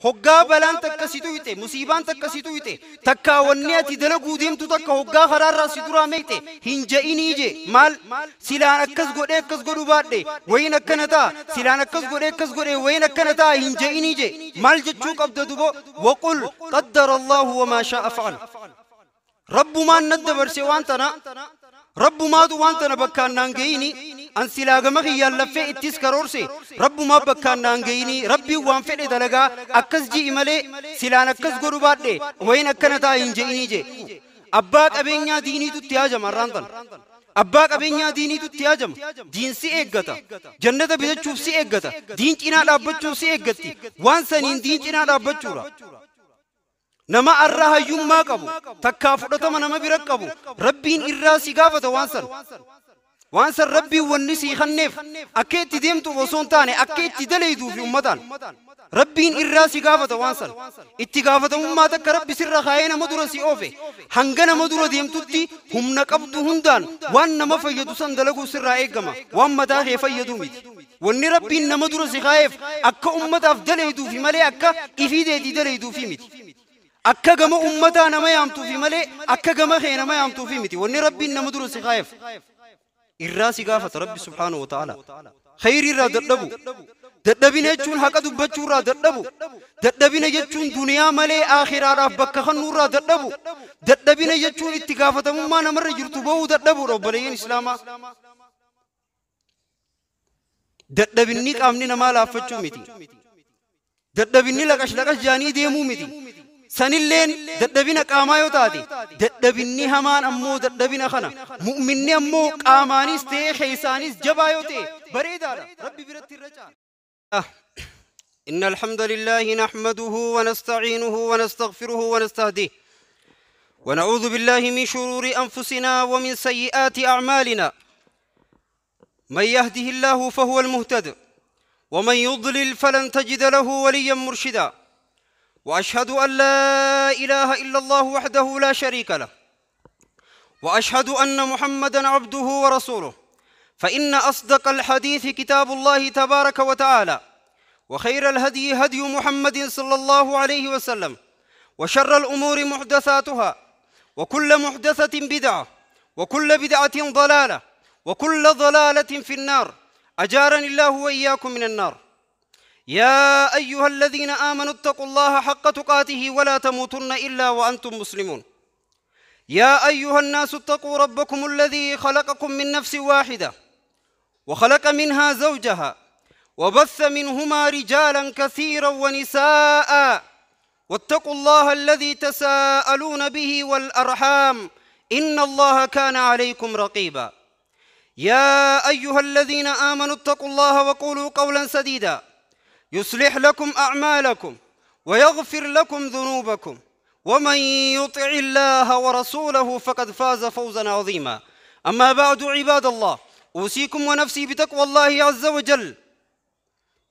Hoggaa balaan takka si tuyte, musiibaan takka si tuyte, takkaa wanni ati dalaguu deemtu takka hoggaa karaarraa si duraa meeyte hin je'inii je. Maal silaan akkas godhee akkas godhuu baadhe wayin akkana ta'a, silaan akkas godhee akkas godhee wayin akkana ta'a hin je'inii je. Maal jechuu qabda dubo? Waqul qaddara Allahu wamaa shaa'a fa'al. Rabbumaan na dabarse waan tana, rabbumaatu waan tana bakkaan naan ga'ini. An silaa gama kiyyaan laffee ittis karoorse, rabbumaa bakkaan naan ga'ini, rabbiin waan fedhe dalagaa akkas ji'i malee silaan akkas godhu baadhe wayin akkana ta'a hin je'inii je. Abbaa qabeenyaa diiniitu itti haajama har'aan tana. Abbaa qabeenyaa diiniitu itti haajama. Diin si eeggata. Jannata bitachuuf si eeggata. Diin cinaa dhaabbachuuf si eeggatti. Waan saniin diin cinaa dhaabbachuudha. Nama arraa hayyummaa qabu, takkaa fudhatama nama bira qabu, rabbiin irraa si gaafata waan san. Waan san rabbiin wanni sii kenneef akka itti deemtuuf osoo hin taane akka itti daleeyduufi ummataan. Rabbiin irraa si gaafata waan san. Itti gaafatamummaa takka rabbi sirra kaayee nama dura si oofe. Hanga nama dura deemtutti humna qabdu hundaan waan nama fayyadu san dalaguu sirraa eegama. Waan mataa kee fayyadu miti. Wanni rabbiin nama dura si kaayeef akka ummataaf daleeyduufi malee akka ifii deetii daleeyduufi miti. Akka gama ummataa nama yaamtuufi malee akka gama kee nama yaamtuufi miti. Wanni rabbiin nama dura si kaayeef irraa si gaafata rabbi subhaanahu wa ta'ala. Khayrii irraa dadhabu. Dadhabina jechuun haqa dubbachuu irraa dadhabu. Dadhabina jechuun duniyaa malee aakhiraadhaaf bakka kennuu irraa dadhabu. Dadhabina jechuun itti gaafatamummaa namarra jirtu bahuu dadhabuudha obboleeyyan Islaamaa. Dadhabinni qaamni namaa laaffachuu miti. Dadhabinni laqash laqash jaanii deemuu miti. Sanilleen dadhabina qaamaa yoo taate, dadhabinni hamaan ammoo dadhabina kana. Mu'minni ammoo qaamaanis ta'ee keessaanis jabaa yoo ta'e bareedaadha. Rabbi biratti irra caala. إن الحمد لله نحمده ونستعينه ونستغفره ونستهديه ونعوذ بالله من شرور أنفسنا ومن سيئات أعمالنا. من يهده الله فهو المهتد ومن يضلل فلن تجد له وليا مرشدا. وأشهد أن لا إله إلا الله وحده لا شريك له وأشهد أن محمدا عبده ورسوله. فإن أصدق الحديث كتاب الله تبارك وتعالى، وخير الهدي هدي محمد صلى الله عليه وسلم، وشر الأمور محدثاتها، وكل محدثة بدعة، وكل بدعة ضلالة، وكل ضلالة في النار. أجارني الله وإياكم من النار. يا أيها الذين آمنوا اتقوا الله حق تقاته ولا تموتن إلا وأنتم مسلمون. يا أيها الناس اتقوا ربكم الذي خلقكم من نفس واحدة وخلق منها زوجها وبث منهما رجالا كثيرا ونساء، واتقوا الله الذي تساءلون به والأرحام إن الله كان عليكم رقيبا. يا أيها الذين آمنوا اتقوا الله وقولوا قولا سديدا يصلح لكم أعمالكم ويغفر لكم ذنوبكم، ومن يطع الله ورسوله فقد فاز فوزا عظيما. أما بعد، عباد الله، أوصيكم ونفسي بتقوى الله عز وجل.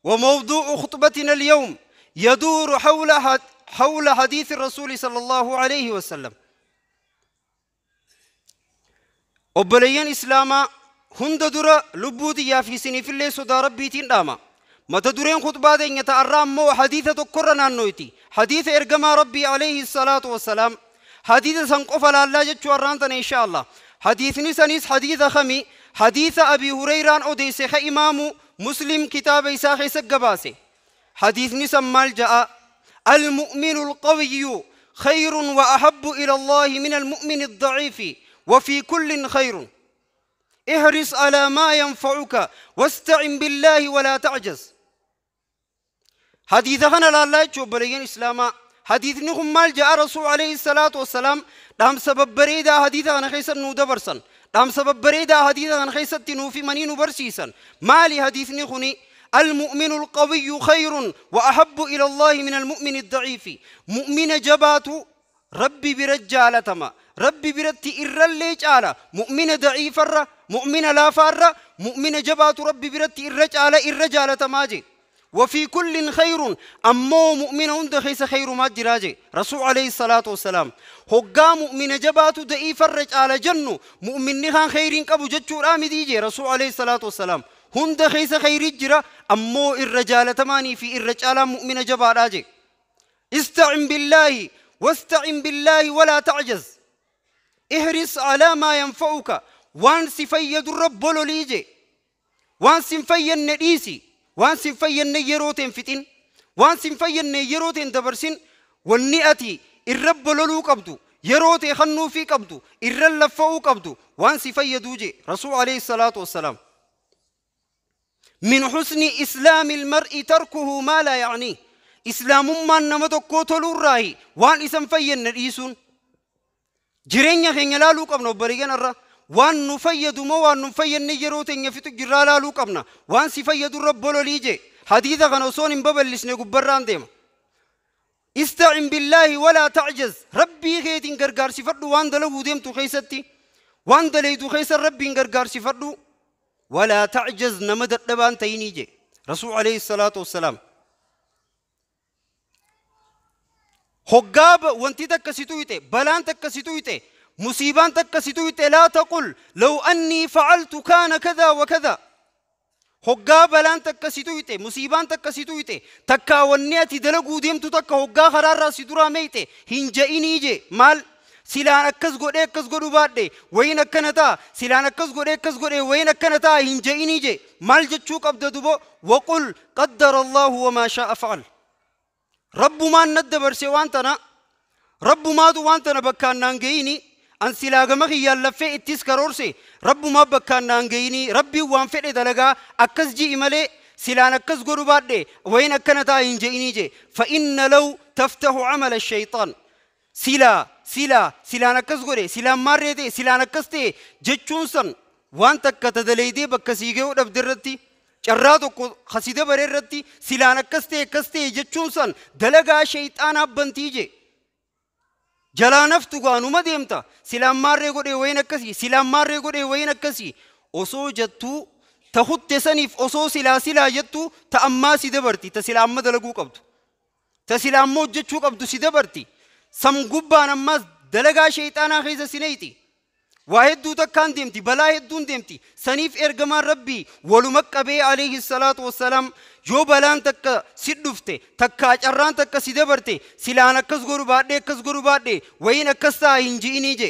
وموضوع خطبتنا اليوم يدور حول حديث الرسول صلى الله عليه وسلم. Obboleeyyan Islaamaa hunda dura lubbuu xiyyaa fi isiniifillee sodaa rabbiitiin dhaama. Mata dureen khutbaa teenya ta'arraa ammoo hadiisa tokkorra naannoyti. Hadiisa ergamaa rabbii alayhi salaatu wassalaam. Hadiisa san qofa laallaa jechuu har'aan tana insha Allah. Hadiisni sanis hadiisa kami? Hadiisa Abii Hureyraan odeesse ka imaamu Muslim kitaaba isaa keessa gabaase. Hadiisni san maal ja'a? المؤمن القوي خير وأحب إلى الله من المؤمن الضعيف وفي كل خير. احرص على ما ينفعك واستعن بالله ولا تعجز. حديث خنا لا لا يشوف إسلاما. حديث نهم مال جاء رسول عليه الصلاة والسلام دام سبب بريدا حديث أنا خيسر نودا برسن دام سبب بريدا حديث أنا خيسر تنوفي مني نبرسيسن مالي حديث نخني المؤمن القوي خير وأحب إلى الله من المؤمن الضعيف. مؤمن جبات ربي برجالتما ربي برتي إرليج على مؤمن ضعيف الر مؤمن لا فار مؤمن جبات ربي برتي إرجال إرجالتما جي وفي كل خير. أمو مؤمن عند خيس خير ما جراجي رسول عليه الصلاة والسلام هقا مؤمن جبات ضعيف الرجال جنو مؤمن نخان خير قبو جتشور آمديجي رسول عليه الصلاة والسلام هند خيس خير جرا أمو الرجال تماني في الرجال مؤمن جبات آجي. Istacin billaahi wastacin billaahi walaa tacjaz. Ihris alaa maa yanfa'uka, waan si fayyadurra bololii je. Waan sin fayyanne dhiisi, waan sin fayyanne yeroo teen fixin, waan sin fayyanne yeroo teen dabarsin. Wanni ati irra bololuu qabdu, yeroo tee kannuufii qabdu, irra laffa'uu qabdu waan si fayyaduu je Rasuul alayhi salaatu wassalaam. Min husni islaami ilmar'i tarkuhu maa laa ya'nii. Islaamummaan nama tokkoo toluurraahi waan isan fayyanne dhiisuun. Jireenya keenya laaluu qabna obboleeyyan irra. Waan nu fayyadu moo waan nu fayyanne yeroo teenya fixu jirraa laaluu qabna. Waan si fayyadu irra bololii je. Hadiisa kana osoon hin babal'isne gubbarraan deema. Istacin billaahi walaa tacjaz. Rabbii keetiin gargaarsifadhu waan dalaguu deemtu keessatti. Waan daleeydu keessa Rabbiin gargaarsifadhu. Walaa tacjaz, nama dadhabaan ta'inii je Rasuul alayhi salaatu wassalaam. Hoggaa wanti takka si tuyxe, balaan takka si tuyxe, musiibaan takka si tuyxe, laa taqul law annii facaltu kaana kadaa wa kadaa. Hoggaa balaan takka si tuyxe, musiibaan takka si tuyxe, takkaa wanni ati dalaguu deemtu takka hoggaa karaarraa si duraa meeyxe hin ja'inii je. Maal silaan akkas godhee akkas godhu baadhe wayin akkana ta'a, silaan akkas godhee akkas godhe wayin akkana ta'a hin ja'inii je. Maal jechuu qabda dubo? Waqul qaddara Allaahu wamaa shaa'a fa'al. Rabbumaan na dabarse waan tana, Rabbumaatu waan tana bakkaan naan ga'ini. An silaa gama kiyyaan laffee ittis karoorse, Rabbumaa bakkaan naan ga'ini, Rabbiin waan fedhe dalagaa akkas ji'i malee silaan akkas godhu baadhe wayin akkana ta'a hin je'inii je. Fa inna law taftahu camala shayxaan. Silaa silaa silaan akkas godhe, silaan maarree ta'e, silaan akkas ta'e jechuun san waan takka tadaleeydee bakka sii ga'uu dhabde irratti, carraa tokko kasi dabare irratti silaan akkas ta'e akkas ta'e jechuun san dalagaa shayxaanaa bantii je. Jalaa naftu gaanuma deemta. Silaan maarree godhee wayin akkasii, silaan maarree godhee wayin akkasii osoo jettuu ta hutte saniif, osoo silaa silaa jettuu ta ammaa si dabarti. Ta silaa amma dalaguu qabdu, ta silaa amma hojjechuu qabdu si dabarti. San gubbaan ammaas dalagaa shayxaanaa keessa si neeyti. Waa hedduu takkaan deemti, balaa hedduun deemti. Saniif ergamaan Rabbii waluma qabee alayhi salaatu wassalaam yoo balaan takka si dhufte, takkaa carraan takka si dabarte, silaan akkas godhu baadhee akkas godhu baadhee wayin akkas ta'a hin ji'inii je.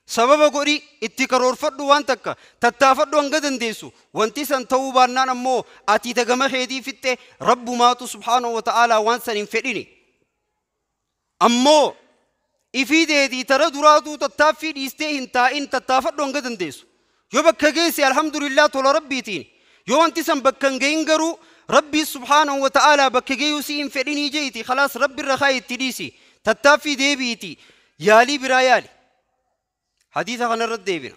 Sababa godhi itti karoorfadhu, waan takka tattaafadhu hanga dandeessu. Wanti san ta'uu baannaan ammoo ati tagama keetii fixxe, Rabbumaatu subhaanahu wa ta'aalaa waan san hin fedhini. Ammoo ifii deetii tara duraatuu tattaaffii dhiistee hin taa'in, tattaafadhu hanga dandeessu. Yoo bakka geesse alhamdulillah, tola Rabbiitiin. Yoo wanti san bakka hin gahin garuu Rabbii subhaanahu wa ta'aalaa bakka gayuu si hin fedhinii jeeti. Khalaas, Rabbi irra kaa'i, itti dhiisi, tattaaffii deebiiti, yaalii biraa yaali. Hadiisa kana irratti deebina,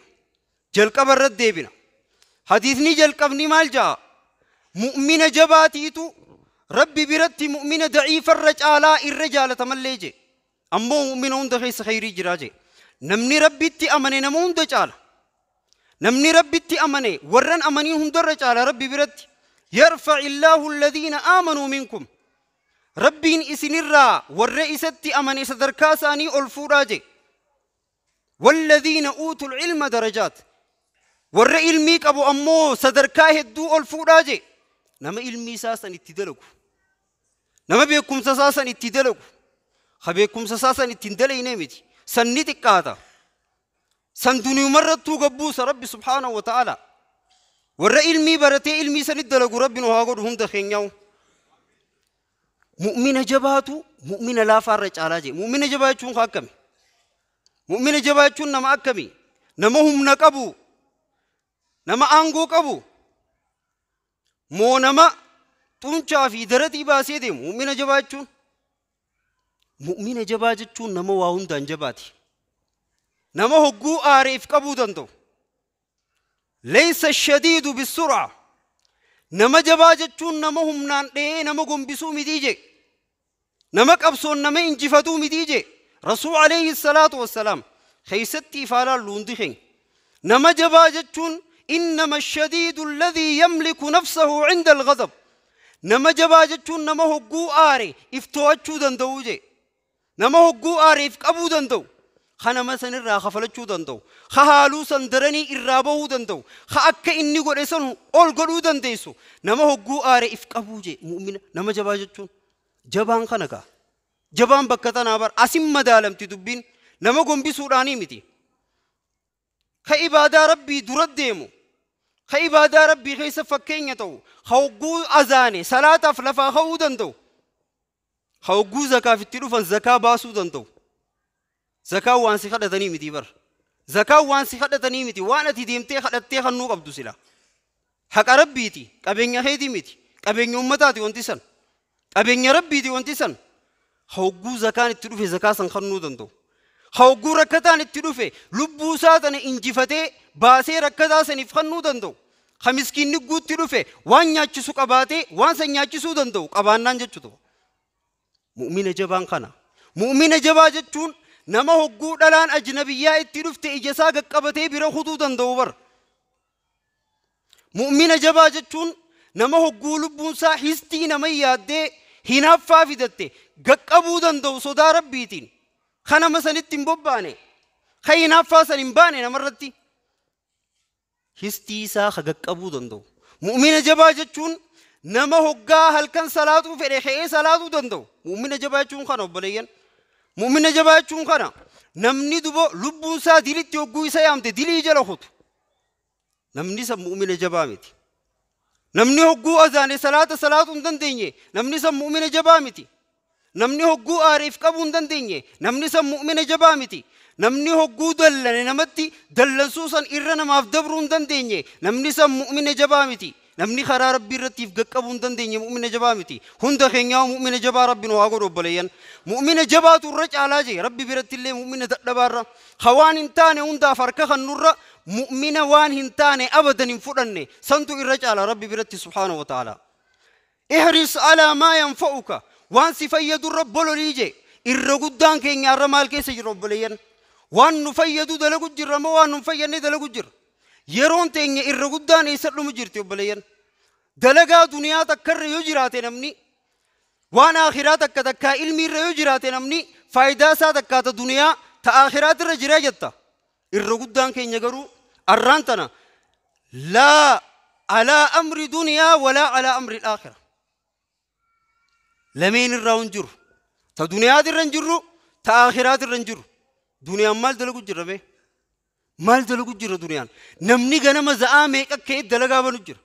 jalqaba irratti deebina. Hadiisni jalqabni maal ja'a? Mu'mina jabaatiitu Rabbi biratti mu'mina daciifarra caalaa irra jaalatamallee je. Ammoo mu'mina hunda keessa khayrii jiraa je. Namni Rabbitti amane nama hunda caala. Namni Rabbitti amane warran amanii hundarra caala Rabbi biratti. Yarfac illaahu alladhiina aamanuu minkum. Rabbiin isinirraa warra isatti amane sadarkaa isaanii ol fuudhaa je. Walladhiina uutul ilma darajaat. Warra ilmii qabu ammoo sadarkaa hedduu ol fuudhaa je. Nama ilmii isaa san itti dalagu, nama beekumsa isaa san itti dalagu, ka beekumsa isaa san itti hin dalayne miti. Sanni xiqqaata, san duniyumarrattuu gabbuusa Rabbi subhaanahu wa ta'ala. Warra ilmii baratee ilmii sanitti dalagu Rabbi nu haa godhu hunda keenyaa'u. Mu'mina jabaatu mu'mina laafaarra caalaa jee. Mu'mina jabaa jechuun ka akkami? Mu'mina jabaa jechuun nama akkami? Nama humna qabu, nama aangoo qabu moo nama xuncaa fi daratii baasee deemu mu'mina jabaa jechuun? Mu'mina jabaa jechuun nama waa hundaan jabaati, nama hogguu aareef qabuu danda'u. Laysa shadiidu bisur'a. Nama jabaa jechuun nama humnaan dha'ee nama gombisuu mitii je, nama qabsoon nama injifatuu mitii je Rasuul alayhi salaatu wassalaam. Keessatti ifaa laallu hundi keenya. Nama jabaa jechuun innama shadiidu alladhii yamliku nafsahu cinda alghadab. Nama jabaa jechuun nama hogguu aare if to'achuu danda'uu je, nama hogguu aare if qabuu danda'u, ka nama san irraa kafalachuu danda'u, ka haaluu san daranii irraa bahuu danda'u, ka akka inni godhe san ol godhuu dandeessu, nama hogguu aare if qabuu je mu'mina nama jabaa jechuun. Jabaan kana gaa. Jabaan bakka tanaa bar asin madaalamti dubbiin nama gombisuudhaanii miti. Ka ibaadaa rabbii dura deemu, ka ibaadaa rabbii keessa fakkeenya ta'u, ka hogguu azaane salaataaf lafaa ka'uu danda'u, ka hogguu zakaaf itti dhufan zakaa baasuu danda'u. Zakaa waan si kadhatanii miti bar. Zakaa waan si kadhatanii miti, waan ati deemtee kadhattee kannuu qabdu sila. Haqa rabbiiti, qabeenya keetii miti, qabeenya ummataati wanti san. Qabeenya rabbiiti wanti san. Hogguu zakaan itti dhufe zakaa san kannuu danda'u. Hogguu rakkataan itti dhufe lubbuu isaa tana injifatee baasee rakkataa saniif kannuu danda'u. Ka miskiinni guutti dhufe waan nyaachisu qabaatee waan san nyaachisuu danda'u qabaannaan jechuudha. Mu'mina jabaan kana. Mu'mina jabaa jechuun nama hogguu dhalaan ajnabiyyaa itti dhufte ija isaa qaqqabatee bira kutuu danda'u bar. Mu'mina jabaa jechuun nama hogguu lubbuun isaa histii nama yaaddee hinaaffaa fidatte qaqqabuu danda'u sodaa rabbiitiin. Ka nama sanitti hin bobbaane, ka hinaaffaa san hin baane namarratti histii isaa ka qaqqabuu danda'u. Mu'mina jabaa jechuun nama hoggaa halkan salaatuu fedhe ka'ee salaatuu danda'u. Mu'mina jabaa jechuun kana obboleeyyan. Mu'mina jabaa jechuun kana namni dubo lubbuun isaa dilitti hogguu isa yaamte dilii jala kutu. Namni san mu'mina jabaa miti. Namni hogguu azaane salaata salaatuu hin dandeenye namni san mu'mina jabaa miti. Namni hogguu aareef qabuu hin dandeenye namni san mu'mina jabaa miti. Namni hogguu dallane namatti dallansuu san irra namaaf dabruu hin dandeenye namni san mu'mina jabaa miti. Namni karaa rabbii irratti if qaqqabuu hin dandeenye mu'mina jabaa miti. Hunda keenyaa mu'mina jabaa rabbi nu haa godhu obboleeyyan. Mu'mina jabaatu irra caalaa jee rabbi biratti illee mu'mina dadhabaarra. Ka waan hin taane hundaaf harka kannurra mu'mina waan hin taane abadan hin fudhanne santu irra caala rabbi biratti subhaanahu wa ta'ala. Ihris alaa maa yanfa'uka waan si fayyadurra bololii jee irra guddaan keenya irra maal keessa jira obboleeyyan. Waan nu fayyadu dalagu jirra moo waan nu hin fayyadne dalagu jirra. Yeroon teenya irra guddaan eessa dhumu jirti obboleeyyan. Dalagaa duniyaa takkarra yoo jiraate namni waan akhiraa takka takkaa ilmi irra yoo jiraate namni faayidaa isaa takkaata duniyaa ta akhiraatirra jira jetta. Irra guddaan keenya garuu arraan tana laa alaa amri duniyaa walaa alaa amri aakhira. Lameen irraa hin jiru. Ta duniyaatirra hin jirru ta akhiraatirra hin jiru. Duniyaan maal dalagu jirra bee? Maal dalagu jira duniyaan? Namni ganama za'aa meeqa ka'ee dalagaa banu jira.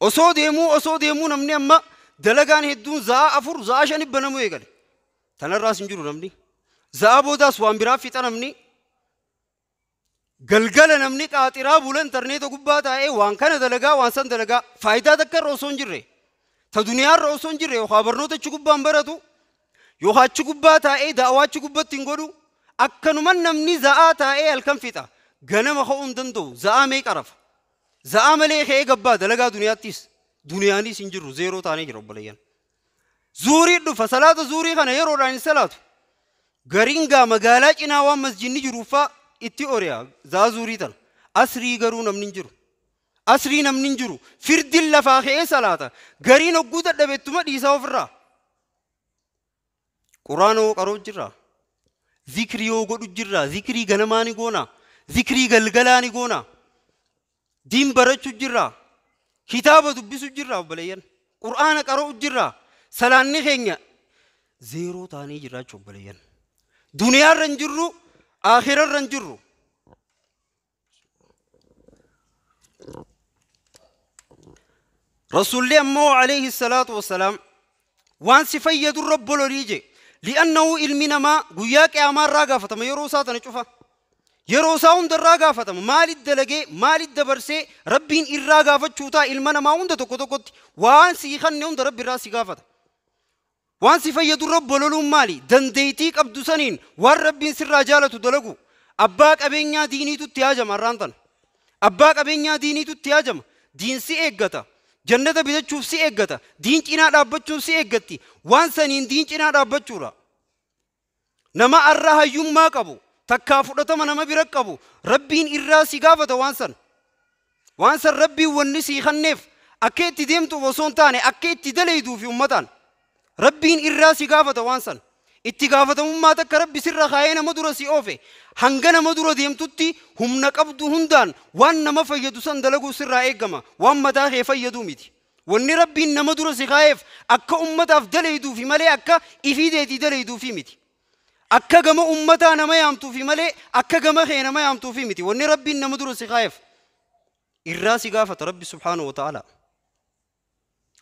Osoo deemuu namni amma dalagaan hedduun za'aa 4 za'aa 5 banamuu eegale. Tanarraas hin jiru namni. Za'aa boodaas waan biraa fixa namni. Galgala namni qaaxiraa bula intarneeta gubbaa taa'ee waan kana dalagaa waan san dalagaa faayidaa takka irra osoo hin jirre. Ta duniyaarra osoo hin jirre yookaan barnoota achi gubbaan baratu yookaan achi gubbaa taa'ee da'awaa achi gubbatti hin godhu. Akkanuman namni za'aa taa'ee halkan fixa. Ganama ka'uu hin danda'u. Za'aa meeqa rafa? Za'aa malee ka'ee gabbaa dalagaa duniyaattis. Duniyaanis hin jirru zeeroo taanee jira obboleeyyan. Zuurii dhufa salaata zuurii kana yeroodhaan hin salaatu. Gariin gaa magaalaa cinaa waan masjidni jiruufaa itti ori'a za'aa zuurii tana. Asrii garuu namni hin jiru. Asrii namni hin jiru. Firdiin lafaa ka'ee salaata. Gariin hogguu dadhabettuma dhiisaa ofirraa. Quraana hoo qaroo jirraa? Zikrii yoo godhu jirra, zikrii ganamaa ni goona, zikrii galgalaa ni goona. Diin barachuu jirra, kitaaba dubbisu jirra obboleeyyan, qur'aana qara'u jirra, salaanni keenya zeeroo taanee jirra jechuudha obboleeyyan. Duniyaarra hin jirru, aakhirarra hin jirru. Rasuulli ammoo alayhi salaatu wassalaam waan si fayyadurra bololii jee. Li'annahu ilmi namaa guyyaa qiyaamaa irraa gaafatama yeroo isaa tana cufa. Yeroo isaa hunda irraa gaafatama. Maalit dalagee, maalit dabarsee rabbiin irraa gaafachuu ta'a ilma namaa hunda tokko tokkotti waan sii kanne hunda rabbi irraa si gaafata. Waan si fayyadurra bololuun maali? Dandeettii qabdu saniin waan rabbiin sirraa jaalatu dalagu. Abbaa qabeenyaa diiniitu itti haajama har'aan tana. Abbaa qabeenyaa diiniitu itti haajama. Diin si eeggata. Jannata bitachuuf si eeggata. Diin cinaa dhaabbachuun si eeggatti. Waan saniin diin cinaa dhaabbachuudha. Nama arra hayyummaa qabu, takkaa fudhatama nama bira qabu, rabbiin irraa si gaafata waan san. Waan san rabbiin wanni sii kanneef akka itti deemtuuf osoo hin taane akka itti dalayduufi ummataan. Rabbiin irraa si gaafata waan san. Itti gaafatamummaa takka rabbi sirra kaayee nama dura si oofe. Hanga nama dura deemtutti humna qabdu hundaan waan nama fayyadu san dalaguu sirraa eeggama. Waan mataa kee fayyaduu miti. Wanni Rabbiin nama dura si kaayeef akka ummataaf dalayduufi malee akka ifii deetii dalayduufi miti. Akka gama ummataa nama yaamtuufi malee akka gama kee nama yaamtuufi miti. Wanni Rabbiin nama dura si kaayeef irraa si gaafata Rabbi subhaanahu wa ta'ala.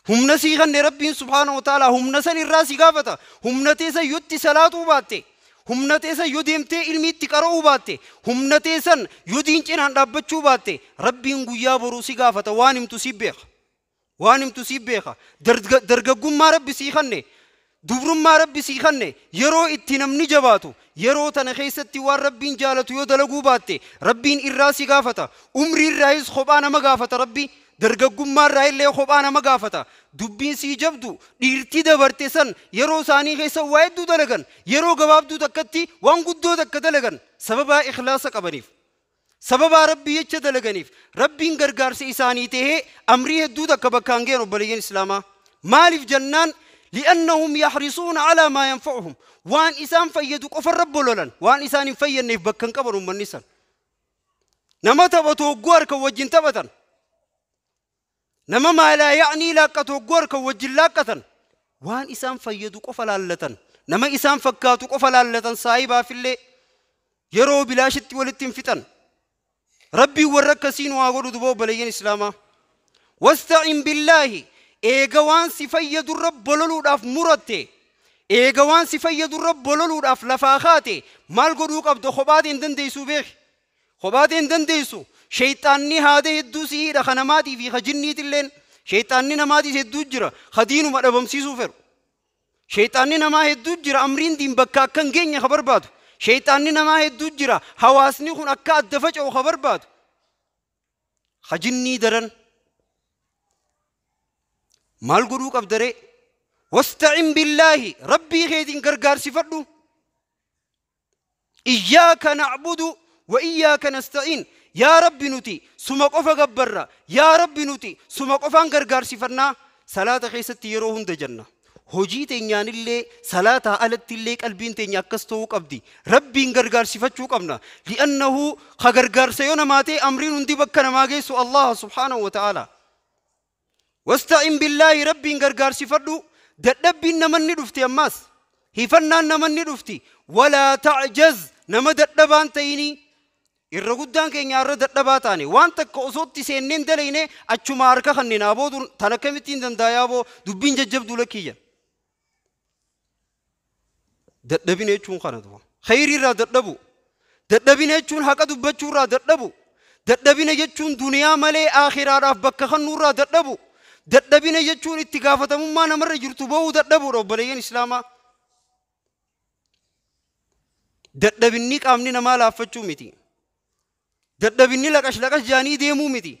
Humna sii kanne Rabbiin subhaanahu wa ta'ala humna san irraa si gaafata. Humna teessan yotti salaatuu baatte, humna teessan yoo deemtee ilmi itti qara'uu baatte, humna teessan yoo diin cinaan dhaabbachuu baatte, Rabbiin guyyaa boruu si gaafata. Waan himtu si beeka. Waan himtu si beeka. Dargaggummaa Rabbi sii kanne, dubrummaa Rabbi sii kanne, yeroo itti namni jabaatu, yeroo tana keessatti waan Rabbiin jaalatu yoo dalaguu baatte, Rabbiin irraa si gaafata. Umrii irraayis kophaa nama gaafata Rabbi. Dargaggummaa irraa illee kophaa nama gaafata. Dubbiin sii jabdu dhiirtii dabarte san yeroo isaanii keessa waa hedduu dalagan, yeroo gabaabduu takkatti waan guddoo takka dalagan, sababaa ikhlaasa qabaniif, sababaa Rabbii jecha dalaganiif, Rabbiin gargaarsa isaanii tahee amrii hedduu takka bakkaan ga'an obboleeyyan Islaamaa. Maaliif jennaan li'annahum yahrisuuna alaa maa yanfa'uhum, waan isaan fayyadu qofarra bololan, waan isaan hin fayyadneef bakka hin qaban uummanni san. Nama taphatu hogguu harka wajjin taphatan, nama maalaa ya'nii laaqqatu hogguu harka wajjin laaqqatan, waan isaan fayyadu qofa laallatan, nama isaan fakkaatu qofa laallatan, saahibaafillee yeroo bilaashitti walitti hin fixan. Rabbiin warra akkasii nu haa godhu duba obboleeyyan Islaamaa. Wasta'in billaahi, eega waan si fayyadurra bololuudhaaf muratte, eega waan si fayyadurra bololuudhaaf lafaa kaate, maal godhuu qabda? Kophaatee hin dandeessuu beeki. Kophaatee hin dandeessu. Sheeyxaanni haada hedduu si hidha, ka namaatii fi ka jinniitilleen. Sheeyxaanni namaatiis hedduu jira, ka diinuma dhabamsiisuu fedhu. Sheeyxaanni namaa hedduu jira, amriin diin bakka akka hin geenye ka barbaadu. Sheeyxaanni namaa hedduu jira, hawaasni kun akka adda faca'u ka barbaadu. Ka jinnii daran maal godhuu qabda ree? Wasta'in billaahi, Rabbii keetiin gargaarsifadhu. Iyyaaka na'budu wa iyyaaka nasta'iin. Yaa Rabbi nuti suma qofa gabbarra, yaa Rabbi nuti suma qofaan gargaarsifannaa. Salaata keessatti yeroo hunda jenna. Hojii teenyaanillee salaataa alattillee qalbiin teenya akkas ta'uu qabdi. Rabbiin gargaarsifachuu qabna. Li'annahu ka gargaarsa yoo namaa ta'e amriin hundi bakka namaa geessu Allah subhaanahu wa ta'ala. Wasta'in billaahi, Rabbiin gargaarsifadhu. Dadhabbiin namanni dhufti, ammaas hifannaan namanni dhufti. Walaa ta'jaz, nama dadhabaan ta'inii. Irra guddaan keenya irra dadhabaa taane, waan takka osootti seenneen dalayne achuma harka kanneen abootu tan akkamittiin danda'a aboo dubbiin jajjabduu lakkiyyan. Dadhabina jechuun kana du'a. Khayrii irraa dadhabu. Dadhabina jechuun haqa dubbachuu irraa dadhabu. Dadhabina jechuun duniyaa malee aakhiraadhaaf bakka kennuu irraa dadhabu. Dadhabina jechuun itti gaafatamummaa namarra jirtu bahuu dadhabuudha obboleeyyan Islaamaa. Dadhabinni qaamni namaa laaffachuu miti. Dadhabinni laqash laqash jaanii deemuu miti.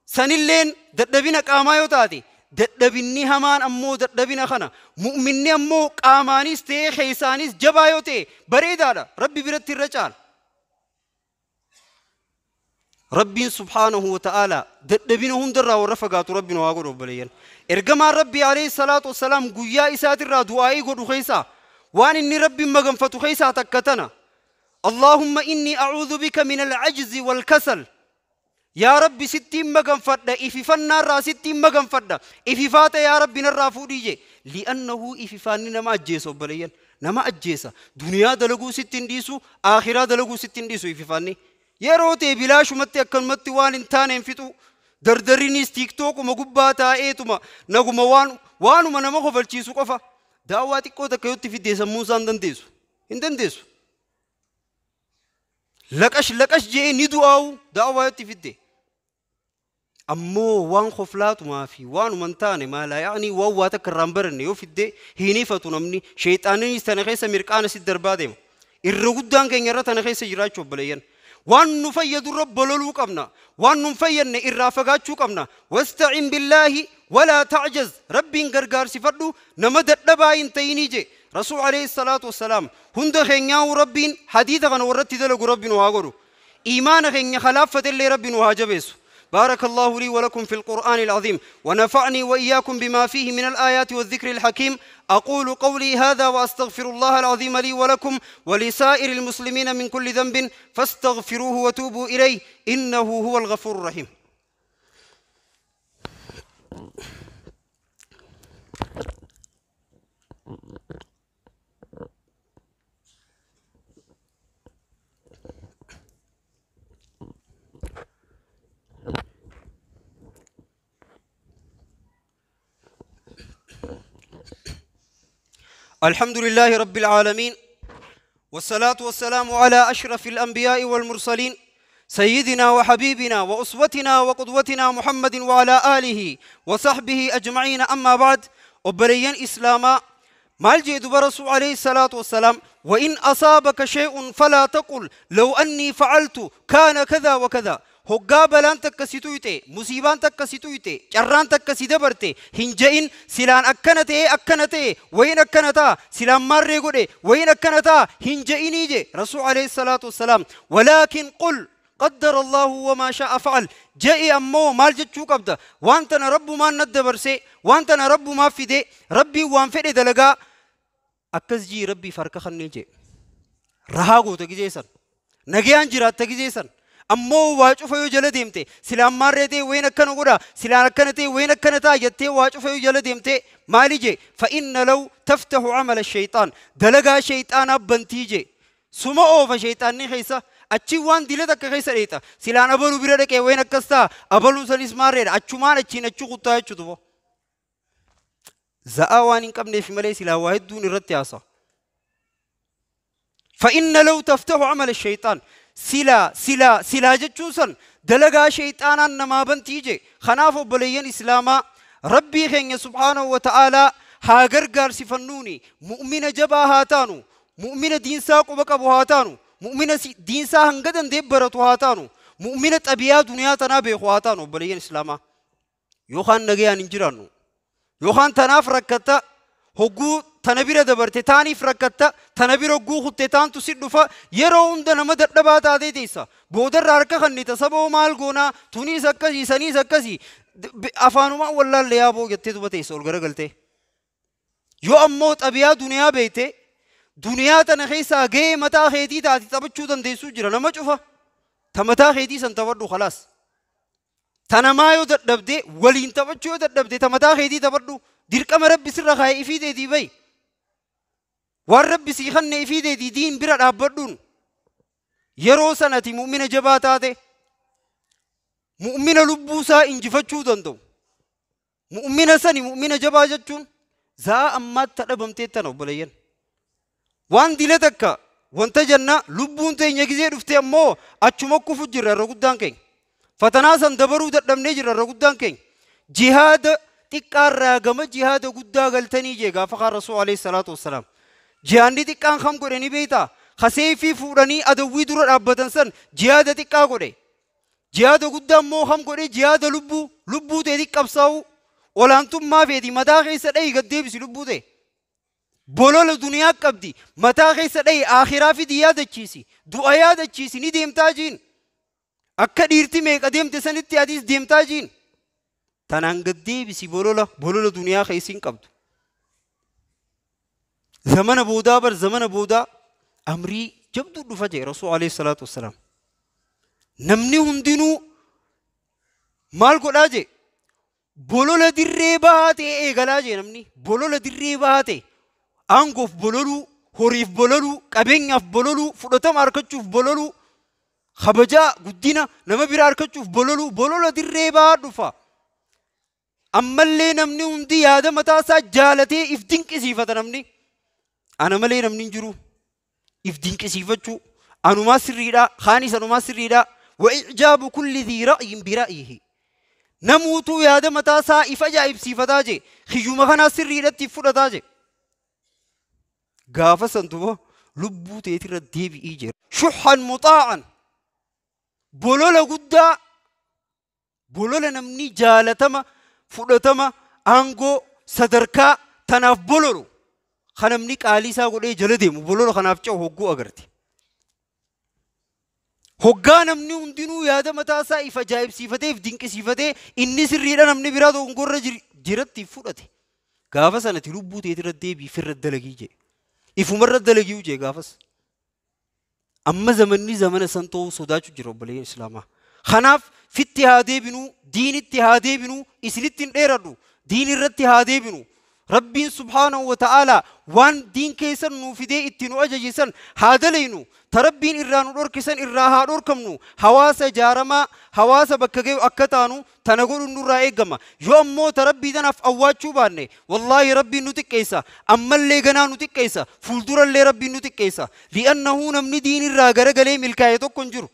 Sanilleen dadhabina qaamaa yoo taate, dadhabinni hamaan ammoo dadhabina kana. Mu'minni ammoo qaamaanis ta'ee keessaanis jabaa yoo ta'e bareedaadha. Rabbi biratti irra caala. Rabbiin subhaanahu wa ta'ala dadhabina hundarraa warra fagaatu Rabbi nu haa godhu obboleeyyan. Ergamaan Rabbii alayhi salaatu wassalaam guyyaa isaatirraa du'aa'ii godhu keessaa waan inni Rabbiin maganfatu keessaa takka tana. Allahumma inni a'uudhu bika min al-ajzi wal kasal. Yaa Rabbi sittiin maganfadha, ififannaarraa sittiin maganfadha. Ififaata yaa Rabbi narraa fuudhii je. Li'annahu ififaanni nama ajjeesa obboleeyyan. Nama ajjeesa. Duniyaa dalaguu sittiin dhiisu, aakhiraa dalaguu sittiin dhiisu ififaanni. Yeroo ta'e bilaashumatti akkanumatti waan hin taane hin fixu. Dardarinis tiiktookuma gubbaa taa'eetuma naguma waan waanuma nama kofalchiisu qofa. Daawwaa xiqqoo takka yotti fiddee sammuun isaa hin dandeessu. Hin dandeessu. Laqash laqash je'ee ni du'aawu daawwaa yotti fidde. Ammoo waan koflaatumaa fi waanuma hin taane maalaa yaa'anii waan waa takka irraa hin baranne yoo fidde hin ifatu namni. Sheexaaninis tana keessa mirqaana si darbaa deema. Irra guddaan keenya irra tana keessa jiraachuu obboleeyyan. Waan nu fayyadurra bololuu qabna. Waan nu hin fayyadne irraa fagaachuu qabna. Wasta'in billaahi walaa ta'jaz. Rabbiin gargaarsifadhu, nama dadhabaa hin ta'inii je. Rasuul alayhi salaatu wassalaam hunda keenyaa'uu Rabbiin hadiisa kana warratti dalagu Rabbi nu haa godhu. Iimaana keenya kalaaffatellee Rabbi nu haa jabeessu. بارك الله لي ولكم في القرآن العظيم، ونفعني وإياكم بما فيه من الآيات والذكر الحكيم. أقول قولي هذا وأستغفر الله العظيم لي ولكم ولسائر المسلمين من كل ذنب، فاستغفروه وتوبوا إليه إنه هو الغفور الرحيم. الحمد لله رب العالمين، والصلاة والسلام على أشرف الأنبياء والمرسلين، سيدنا وحبيبنا وأسوتنا وقدوتنا محمد وعلى آله وصحبه أجمعين. أما بعد، وبريان إسلاما مال جيد برسول عليه الصلاة والسلام: وإن أصابك شيء فلا تقل لو أني فعلت كان كذا وكذا. Hoggaa balaan takka si tuyxe, musiibaan takka si tuyxe, carraan takka si dabarte, hin je'in silaan akkana ta'e, akkana ta'e, wayin akkana ta'a, silaan maarree godhe, wayin akkana ta'a hin je'inii je rasuul alayhi salaatu wassalaam. ولكن قل قدر الله وما شاء فعل je'i. Ammoo maal jechuu qabda? Waan tana rabbumaan na dabarse, waan tana rabbumaa fide, rabbiin waan fedhe dalagaa, akkas jii rabbiif harka kannee jee. Rahaa goota gizee san, nagayaan jiraatta gizee san. Ammoo waa cufa yoo jala deemte, silaan maarree ta'e, wayin akkana godha, silaan akkana ta'e, wayin akkana ta'a jettee waa cufa yoo jala deemte, maali je? فإن لو تفتح عمل الشيطان, dalagaa shayxaanaa bantii je. Suma oofa shayxaanni keessa achi waan dile takka keessa dheeta. Silaan abaluu bira dhaqee wayin akkas ta'a, abaluun sanis maarreedha, achumaan achiin achi kuttaa jechuutu za'aa waan hin qabneef malee silaa waa hedduun irratti haasa. فإن لو تفتح عمل الشيطان, silaa silaa silaa jechuun san dalagaa shayxaanaan namaa bantii je. Kanaaf obboleeyyan islaamaa, rabbii keenya subhaanahu wa ta'aalaa haa gargaarsifannuuni mu'mina jabaa haa taanu, mu'mina diinsaa quba qabu haa taanu, mu'mina diinsaa hanga dandee baratu haa taanu, mu'mina xabiyaa duniyaa tanaa beeku haa taanu. Obboleeyyan islaamaa, yookaan nagayaan hin jiraannu, yookaan tanaaf rakkatta, hogguu tana bira dabarte taaniif rakkatta, tana bira hogguu kutte taantu si dhufa. Yeroo hunda nama dadhabaa taatee teessa. Boodarra harka kannita, saboo maal goonaa, tuniis akkasii, saniis akkasii, afaanumaa wallaalle yaaboo jettee duba teessa ol garagaltee. Yoo ammoo xabiyaa duniyaa beekte, duniyaa tana keessaa gahee mataa keetii taate taphachuu dandeessuu jira nama cufa. Ta mataa keetii san taphadhu, khalaas. Tanamaa yoo dadhabde, waliin taphachuu yoo dadhabde, ta mataa keetii taphadhu. Dirqama rabbi sirra kaa'e ifii teetii bayi. Waan rabbi sii kanne ifii teetii diin bira dhaabbadhuun. Yeroo sanati mu'mina jabaa taate, mu'mina lubbuu isaa injifachuu danda'u. Mu'mina sani mu'mina jabaa jechuun za'a ammaatti dhabamtee tana obboleeyyan. Waan dile takka wanta jenna lubbuun teenya gizee dhufte ammoo achuma kufu jirra irra guddaan keenya. Fatanaa san dabaruu dadhabnee jirra irra guddaan keenya. Jihaada xiqqaarraa gama jihaada guddaa galtanii jee gaafa kaan rasuul alayhi salaatu wassalaam. Jihaanni xiqqaan kam godhe ni beektaa? Kaseefii fuudhanii adawwii dura dhaabbatan san jihaada xiqqaa godhe. Jihaada guddaa immoo kam godhe? Jihaada lubbuu, lubbuu ta'e qabsaa'u, olaantummaa feeti mataa keessa dhahi gad deebisi lubbuu ta'e. Bolola duniyaa qabdi mataa keessa dhahi, akhiraa fidi, yaadachiisi, du'a yaadachiisi, ni deemtaa jiin. Akka dhiirti meeqa deemte sanitti adiis deemtaa jiin. Tanaan gad deebisi bolola, bolola duniyaa keessa hin qabdu. Zamana boodaa bar, zamana boodaa amrii jabduu dhufa jee rasuul alayhi salaatu wassalaam. Namni hundinuu maal godhaa jee? Bolola dirree bahaa ta'e eegalaa jee. Namni bolola dirree bahaa ta'e, aangoof bololuu, horiif bololuu, qabeenyaaf bololuu, fudhatama argachuuf bololuu, kabajaa guddina nama bira argachuuf bololuu, bolola dirree bahaa dhufa. Ammallee namni hundi yaada mataa isaa jaalatee if dinqisiifata namni. Ana malee namni hin jiru. If dinqisiifachuu. Anumaa sirriidha, kaanis anumaa sirriidha. وإعجاب كل ذي رأي برأيه. Namuutuu yaada mataa isaa if ajaa'ibsiifataa jee. Kiyyuma kanaa sirriidhatti fudhataa jee. Gaafa san duba lubbuu teetirra deebi'ii jira. شحا مطاعا. Bolola guddaa, bolola namni jaalatama, fudhatama, aangoo, sadarkaa tanaaf bololu, kan namni qaalii isaa godhee jala deemu, bolola kanaaf ce'u hogguu agarte. Hoggaa namni hundinuu yaada mataa isaa if ajaa'ibsiifatee, if dinqisiifatee, inni sirriidha, namni biraa dogongorra jiratti fudhate. Gaafa sanatti lubbuu teetirra deebii firra dalagii jee. Ifumarra dalagii jee gaafas. Amma zamanni zamana san ta'uu sodaachuu jira obboleeyyan islaamaa. Kanaaf fitti haa deebinuu, diinitti haa deebinuu, isinitti hin dheeradhu, diin irratti haa deebinu. Rabbiin subhaanahu wa ta'aalaa waan diin keessan nuu fidee itti nu ajajisan haa dalaynu, ta Rabbiin irraa nu dhorkisan irraa haa dhorkamnu. Hawaasa jaaramaa, hawaasa bakka gayu akka taanu tana godhuun nurraa eeggama. Yoo ammoo ta Rabbii tanaaf awwaachuu baanne, wallaahi Rabbiin nu xiqqeessa, ammallee ganaa nu xiqqeessa, fuuldurallee Rabbiin nu xiqqeessa. Li'annahu namni diin irraa garagalee milkaa'e tokko hin jiru.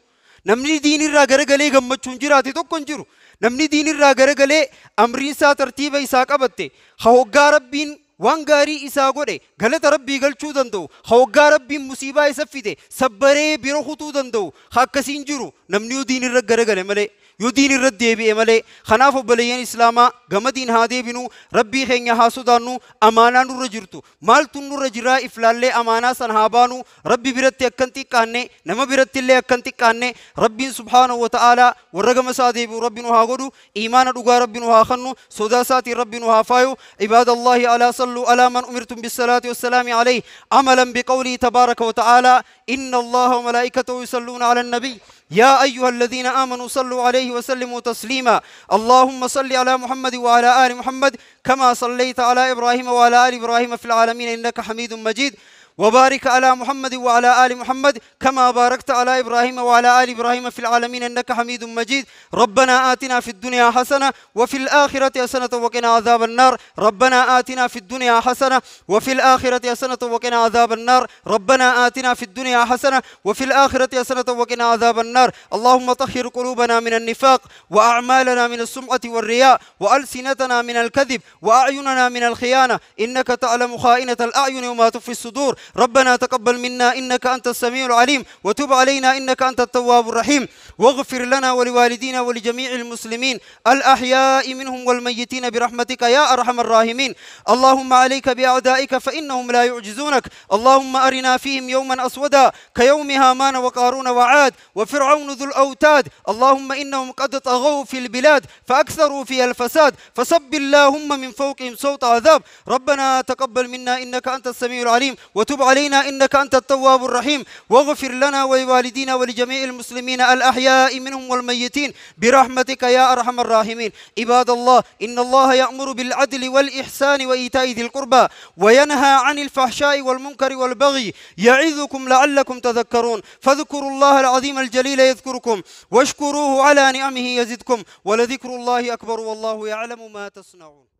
Namni diin irraa garagalee gammachuun jiraate tokko hin jiru. Namni diin irraa garagalee amriin isaa tartiiba isaa qabatte, ha hoggaa Rabbiin waan gaarii isaa godhe galata Rabbii galchuu danda'u, ha hoggaa Rabbiin musiibaa isa fide sabbaree bira kutuu danda'u, ha akkasiin jiru namni yoo diin irra garagale malee, yoo diin irra deebi'e malee. Kanaaf obboleeyyan Islaamaa, gama diin haa deebinu, Rabbii keenya haa sodaannu, amaanaa nurra jirtu maaltu nurra jiraa iflaallee amaanaa san haa baanu. Rabbi biratti akkan xiqqaanne, nama biratti illee akkan xiqqaanne, Rabbiin subhaanahu wa ta'aalaa warra gama isaa deebi'u Rabbi nu haa godhu, iimaana dhugaa Rabbi nu haa kennu, sodaa isaatiin Rabbi nu haa faayu. Ibaadallahi, alaa salluu alaa man umirtum bissalaati wassalaami alayhi amalan biqawlihi tabaaraka wa ta'aalaa: inna Allaha wa malaa'ikatahu yusalluuna ala annabiy يا أيها الذين آمنوا صلوا عليه وسلموا تسليما. اللهم صل على محمد وعلى آل محمد كما صليت على إبراهيم وعلى آل إبراهيم في العالمين إنك حميد مجيد، وبارك على محمد وعلى آل محمد كما باركت على إبراهيم وعلى آل إبراهيم في العالمين إنك حميد مجيد. ربنا آتنا في الدنيا حسنة وفي الآخرة حسنة وقنا عذاب النار. ربنا آتنا في الدنيا حسنة وفي الآخرة حسنة وقنا عذاب النار. ربنا آتنا في الدنيا حسنة وفي الآخرة حسنة وقنا عذاب النار. اللهم طهر قلوبنا من النفاق، وأعمالنا من السمعة والرياء، وألسنتنا من الكذب، وأعيننا من الخيانة، إنك تعلم خائنة الأعين وما تخفي الصدور. ربنا تقبل منا إنك أنت السميع العليم، وتب علينا إنك أنت التواب الرحيم، واغفر لنا ولوالدينا ولجميع المسلمين الأحياء منهم والميتين برحمتك يا أرحم الراحمين. اللهم عليك بأعدائك فإنهم لا يعجزونك. اللهم أرنا فيهم يوما أسودا كيوم هامان وقارون وعاد وفرعون ذو الأوتاد. اللهم إنهم قد طغوا في البلاد فأكثروا فيها الفساد، فصب اللهم من فوقهم صوت عذاب. ربنا تقبل منا إنك أنت السميع العليم، وتب علينا إنك أنت التواب الرحيم، واغفر لنا ولوالدينا ولجميع المسلمين الأحياء منهم والميتين برحمتك يا أرحم الراحمين. عباد الله، إن الله يأمر بالعدل والإحسان وإيتاء ذي القربى وينهى عن الفحشاء والمنكر والبغي يعظكم لعلكم تذكرون. فاذكروا الله العظيم الجليل يذكركم، واشكروه على نعمه يزدكم، ولذكر الله أكبر، والله يعلم ما تصنعون.